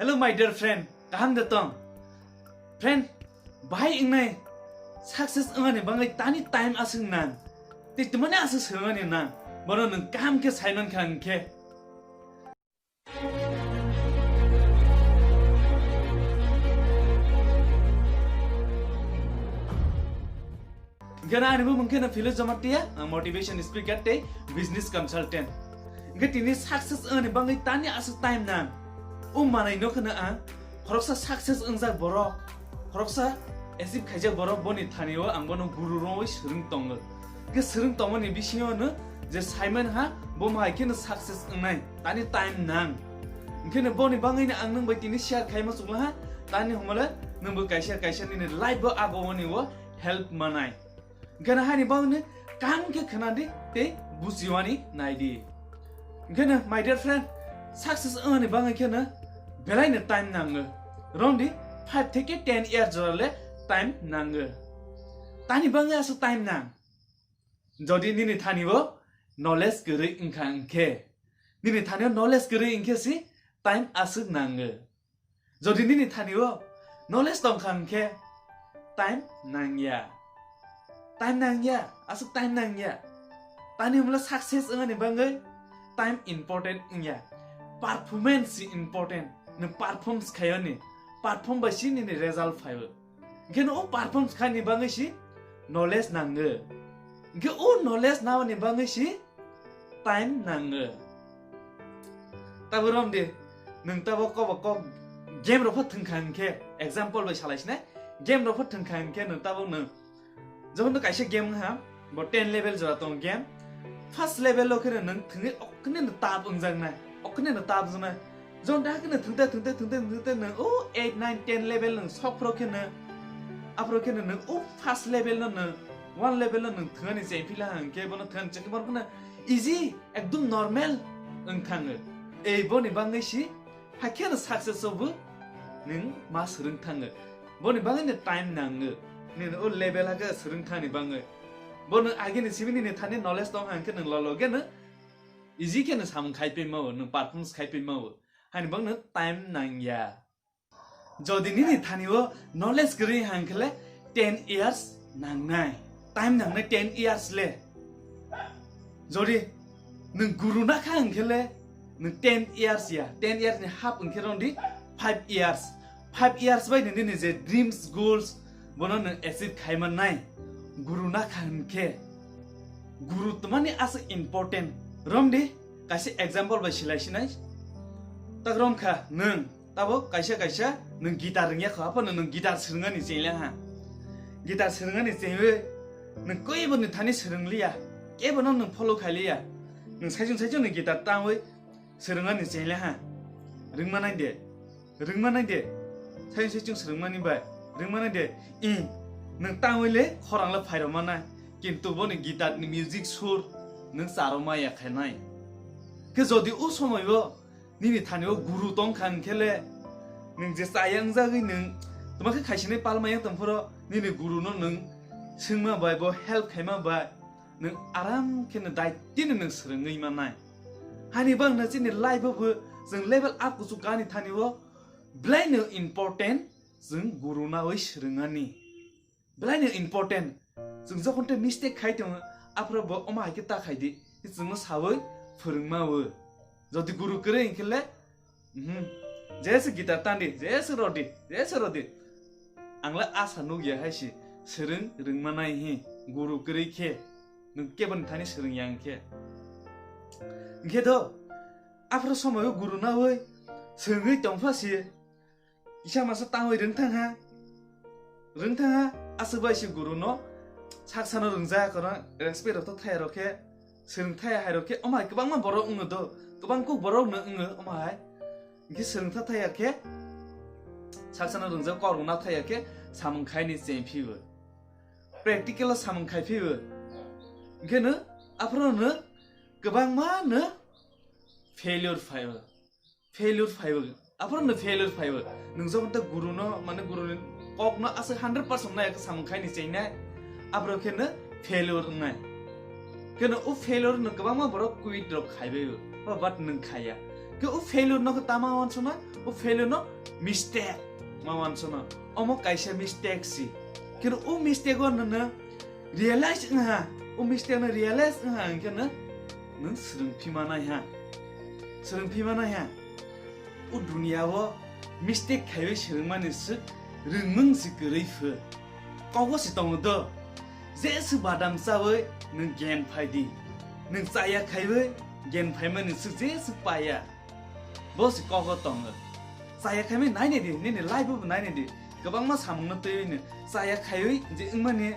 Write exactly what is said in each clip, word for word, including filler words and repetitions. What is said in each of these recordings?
Hello my dear friend, kaham de tong? Friend, bahai wngnai success wngani bagwi tani time aswk nang. Tei twmani aswk swrwngani nang. Bono nwng kaham khe sai mankha hwnkhe. Hwnkhe ani bumung khe no Philip Jamatia, ang motivation speaker tei business consultant. Hwnkhe tini success wngani bagwi tani aswk time nang. O manai no kheno ang khoroksa success wngjak borok, khoroksa achieve khaijak borok boni thani o ang bono guru rwi swrwng tongo. Hwnkhe swrwng tongmani bisingo no je saiman ha bo mahai kheno success wngnai tani time nang. Hwnkhe no boni bagwi no ang nwng bai tini share khaima chukla ha tani hwnmale nwng bo kaisa kaisa nini life bo agomani o help manai. Hwnkhe no haini bagwi no kaham khe khna di tei bujiwani nai di. Hwnkhe no my dear friend, success wngani bagwi khe no belai no time nango. Romdi five theke ten year jora le time nango. Tani bagwi aswk time nang. Jodi nini thani o knowledge kwrwi wngkha hwnkhe, nini thani o knowledge kwrwi wngkhe si time aswk nango. Jodi nini thani o knowledge tongkha hwnkhe time nangya. Time nangya, aswk time nangya. Tani hwnmale success wngani bagwi time important wngya. Performance si important. Nwng performance khaiyoni, perform bai si nini result phaibo. Hwnkhe no o performance khaini bagwi si knowledge nango. Hwnkhe o knowledge nabani bagwi si time nango. Tabo romdi, nwng tabo kobo kok game rok pho thwngkha hwnkhe, example bai salai sinai, game rok pho thwngkha hwnkhe nwng tabo nwng, jokhon no kaisa game wngha, bo ten level jora tongo game, first level o kheno nwng thwngwi okhne no tap wngjaknai, okhne no tap wngjaknai, jokhon da kheno thwngte thwngte thwngte thwngte nwng o eight nine ten level nwng sok phro kheno, aphro kheno nwng o first level no nwng, one level no nwng thwngani chengphila hwnkhe bono thwngani chengkhe bono kheno easy, ekdum normal wng thango. Ei boni bagwi si hakhe no success o bo nwng ma swrwng thango. Boni bagwi no time nango. Nini o level hakhe swrwng thani bagwi. Bo nwng agini simi nini thani knowledge tong hang khe nwng lolo khe no easy khe no samung khai pima o, nwng performance khai pima o. Hani bagwi no time nangya. Jodi nini thani o knowledge kwrwi hang khe le ten years nangnai. Time nangnai ten years le. Jodi nwng guru na kha hang khe le nwng ten years ya, ten years ni half hwn khe rw di five years. Five years bai nini ni je dreams, goals, bono nwng achieve khai man nai. Guru na kha hwn khe guru twmani aswk important. Rw di kaisa example bai silai sinai. Tak rw kha nwng Tabo kaisa kaisa nwng guitar rwngya kho, aphano nwng guitar swrwngani chenglang ha. Guitar swrwngani chengwi nwng kebo ni thani swrwng liya, kebo no nwng follow khai liya. Nwng saichung saichung ni guitar tangwi swrwngani chenglang ha. Rwngma nai de, rwngma nai de, saichung saichung swrwngmani bai rwngma nai de. I, nwng tangwi le khorang le phairok manai, kintu boni guitar ni music sur nwng charoma ya khainai. Khe jodi o somoi o nini thani o guru tong kha hwn khe le, nwng je chaya wngjagwi nwng tma khe khaisinai palmaya tong phoro, nini guru no nwng swngma bai, bo help khaima bai, nwng aram khe no daitino nwng swrwngwi manai. Hani bang no chini life o bo chwng level up kuchuk kani thani o belai no important chwng guru nawi swrwngani. Belai no important. Chwng jokhon tei mistake khai tongo, aphro bo omo hai khe ta khai di, chwngno sawi phwrwngma o. Jodi guru kwrwi hwn khe le, mhm, je se guitar tan di, je se rw di, je se rw di. Ang le asa nuk ya hai se, swrwng rwngma nai hi, guru kwrwi khe, nwng kebo ni thani swrwng ya hwn khe. Hwn khe do, aphro somoi o guru nawi swrwngwi tong pha se, kisa masa tangwi rwng thang ha. Rwng thang ha, aswk bai se guru no sak sano rwngja kono respect rok to thaya rok khe, swrwng thaya hai rok khe, omo hai kwbangma borok wngo do, kwbang kuk borok no wngo omo hai. Hwnkhe swrwng tha thaya khe, sak sano rwngja kok rwna thaya khe samung khai ni cheng phi bo. Practical o samung khai phi bo. Hwnkhe no aphro no kwbangma no failure phai bo. Failure phaibo, aphano failure phaibo. Nwng jokhon tei guru no, mane guru ni kok no aswk hundred percent nai khe samung khai ni cheng nai, aphro khe no failure wngnai. Khe no o failure no kwbangma borok quit rok khai bai o, ba but nwng khaiya. Khe o failure no khe tama wansana, o failure no mistake ma wansana. Omo kaisa mistake si. Khe o mistake o nang realize wngha, o mistake no realize wngha hwnkhe no nwng swrwng phima nai ha. Swrwng phima nai ha. O dunia o mistake khaiwi swrwngmani swk rwngmung si kwrwi pho. Kogo si tongo do. Jesu badam chawi nwng gyan phai di. Nwng chaya khaiwi gyan phaimani swk jesu paya. Bo si kogo tongo. Chaya khaimani nainai di, nini life bo nainai di. Kwbangma samungno twiwi nwng chaya khaiwi je wngmani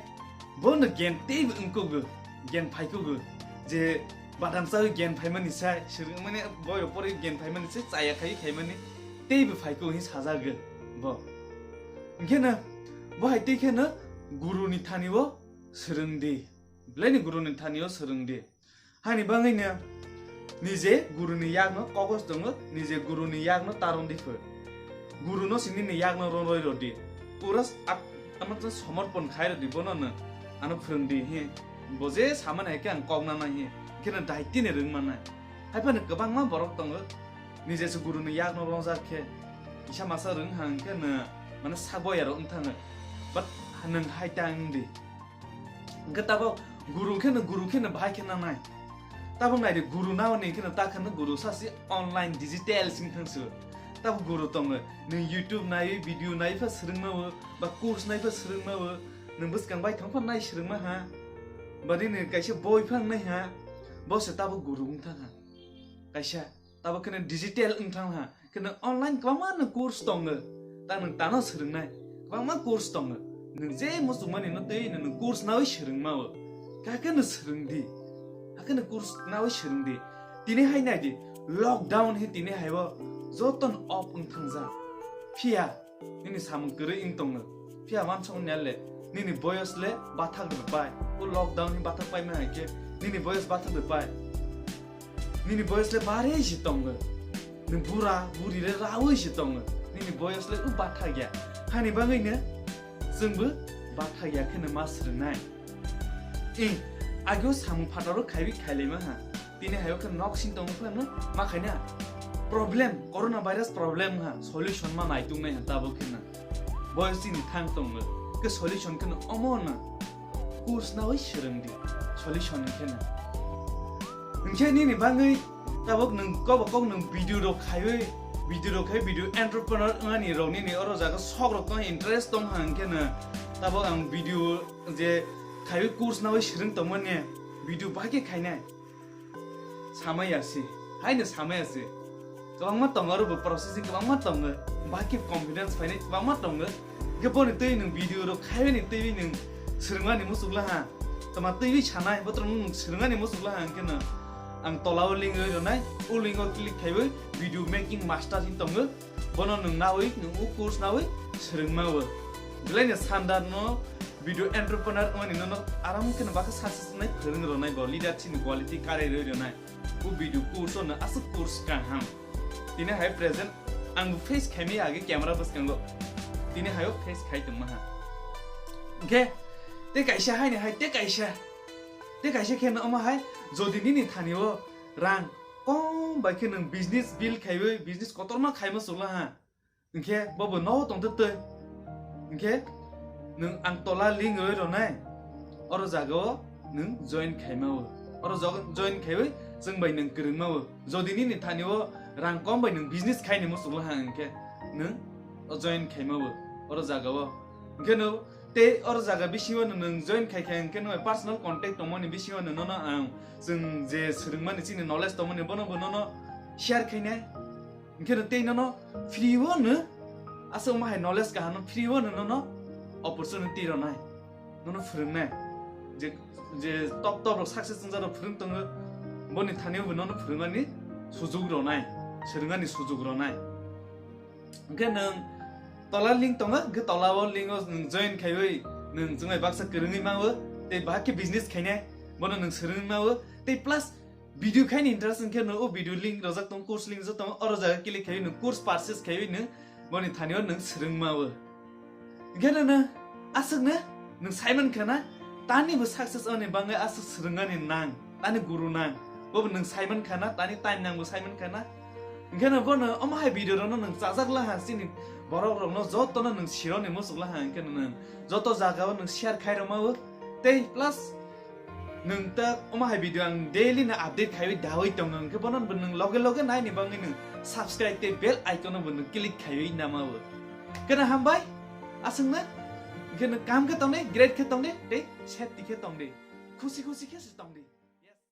bo no gyan teibo wngkugo, gyan phaikugo. Je badam chawi gyan phaimani sai, swrwngmani boyo pori gyan phaimani sai, chaya khai khaimani teibo phaikugo hin sajago bo. Hwnkhe no bo hai tei khe no guru ni thani o swrwng di. Belai ni guru ni thani o swrwng di. Hani bangwi no nije guru ni yak no kogos tongo, nije guru ni yak no taron di pho. Guru no si nini yak no ron roi rw di. Pura s-, at-, ano to somorpon khai rw di, bono no ano phwrwng di, he. Bo je samani hai khe ang kok nanai, he. Khe no daitini rwng manai. Hai phano kwbangma borok tongo, nije se guru ni yak no ronjak khe kisa masa rwng ha hwnkhe no mane sak boya rok wng thango. But nwng hai ta wng di. Hwnkhe tabok guru khe no, guru khe no bahai khe nanai. Tabok nai di, guru nao ni khe no ta khe no guru sa si online digital sing thang su. Tabok guru tongo. Nwng YouTube nai, video nai pha swrwng ma o, ba course nai pha swrwng ma o. Nwng bwskang bai thang pha nai swrwng ma ha. Ba nini kaisa boi pha nai ha. Bo se tabok guru wng thang ha. Kaisa. Tabok khe no digital wng thang ha, khe no online kwbangma no course tongo, ta nwng tano swrwngnai, kwbangma course tongo. Nwng je muchungmani no twi no nwng course nawi swrwngma o, kha khe no swrwng di, hakhe no course nawi swrwng di. Tini hai nai di, lockdown he tini hai o joto no off wng thang jak. Phiya nini samung kwrwi wng tongo. Phiya wansok ni le, nini boyos le bathak rw bai. O lockdown ni bathak pai ma hai khe, nini boyos bathak rw bai. Nini boyos le barwi se tongo. Ni bura, buri le rawi se tongo. Nini boyos le o bathak ya. Hani bangwi no, chwngbo bathak ya khe no ma swrwngnai. I, ageo samung phataro khaiwi khailaima ha. Tini hayo khe nok sing tongo khe no ma khaina. Problem, corona virus problem ha, solution ma naitung nai ha tabok khe no. Boyos chini thang tongo. Khe solution khe no omo no. Course nawi swrwng di. Solution khe no. Hwnkhe nini bangwi tabok nwng kobo kok nwng video rok khaiwi, video rok khai video entrepreneur wngani rok nini oro jaga sok rok tong interest tong ha hwnkhe no tabok ang video je khaiwi course nawi swrwng tongmani video bahai khe khainai. Samaya se, haino samaya se. Kwbangma tongo aro bo processing kwbangma tongo. Bahai khe confidence phainai kwbangma tongo. Hwnkhe boni twi nwng video rok khaibani twi nwng swrwngmani muchukla ha. Tama twi sanai, botrok nwng swrwngmani muchukla ha hwnkhe no. Ang tola o link rwi rwnai, o link o click khaiwi video making master hin tongo. Bono nwng nawi, nwng o course nawi swrwngma o. Belai no sandar no video entrepreneur wngmani nono aram khe no bakha success wngnai phwrwng rwnai bo, leadership ni quality karai rwi rwnai. O video course o no aswk course kaham. Tini hai present ang face khaimai age camera bwskango. Tini hai o face khai tongma ha. Hwnkhe tei kaisa haini hai tei kaisa. Tei kaisa khe no omo hai jodi nini thani o rang kom bai khe nwng business build khaiwi business kotorma khaima chukla ha. Hwnkhe bobo nogo tongtwtwi. Hwnkhe nwng ang tola link rwi rwnai. Oro jaga o nwng join khaima o. Oro jaga join khaiwi chwng bai nwng kwrwngma o. Jodi nini thani o rang kom bai nwng business khaini muchukla ha hwnkhe nwng o join khaima o. Oro jaga o. Hwnkhe no tei oro jaga bisingo no nwng join khai khe hwnkhe no personal contact tongmani bisingo no nono ang chwng je swrwngmani chini knowledge tongmani bono bo nono share khainai. Hwnkhe no tei nono free o no aswk ma hai knowledge kaham no free o no nono opportunity rwnai, nono phwrwngnai. Je, je top top rok success wngjak rok phwrwng tongo, boni thani o bo nono phwrwngmani sujuk rwnai, swrwngmani sujuk rwnai. Hwnkhe nwng tola link tongo, hwnkhe tola o link o nwng join khaiwi nwng chwngai baksa kwrwngwi mango, tei bahai khe business khainai, bono nwng swrwngwi mango, tei plus video khaini interest wngkhe no o video link rojak tong, course link rojak tong, oro jaga click khaiwi nwng course purchase khaiwi nwng boni thani o nwng swrwngma o. Hwnkhe no aswk no nwng saiman khana tani bo success oni bangwi aswk swrwngani nang, tani guru nang, bobo nwng saiman khana tani time nang bo saiman khana. Hwnkhe no bono omo hai video rokno nwng chajak laha, chini borok rokno jotono nwng sironi muchuk laha, hwnkhe no nwng joto jagao nwng share khai rwma o. Tei plus nwng ta omo hai video ang daily no update khaiwi dawi tongo, hwnkhe bono bo nwng loge loge naini bagwi nwng subscribe tei bell icon no bo nwng click khaiwi nama o. Hwnkhe no hambai, aswkno, hwnkhe no kaham khe tongdi, great khe tongdi, tei safety khe tongdi, khusi khusi khe se tongdi.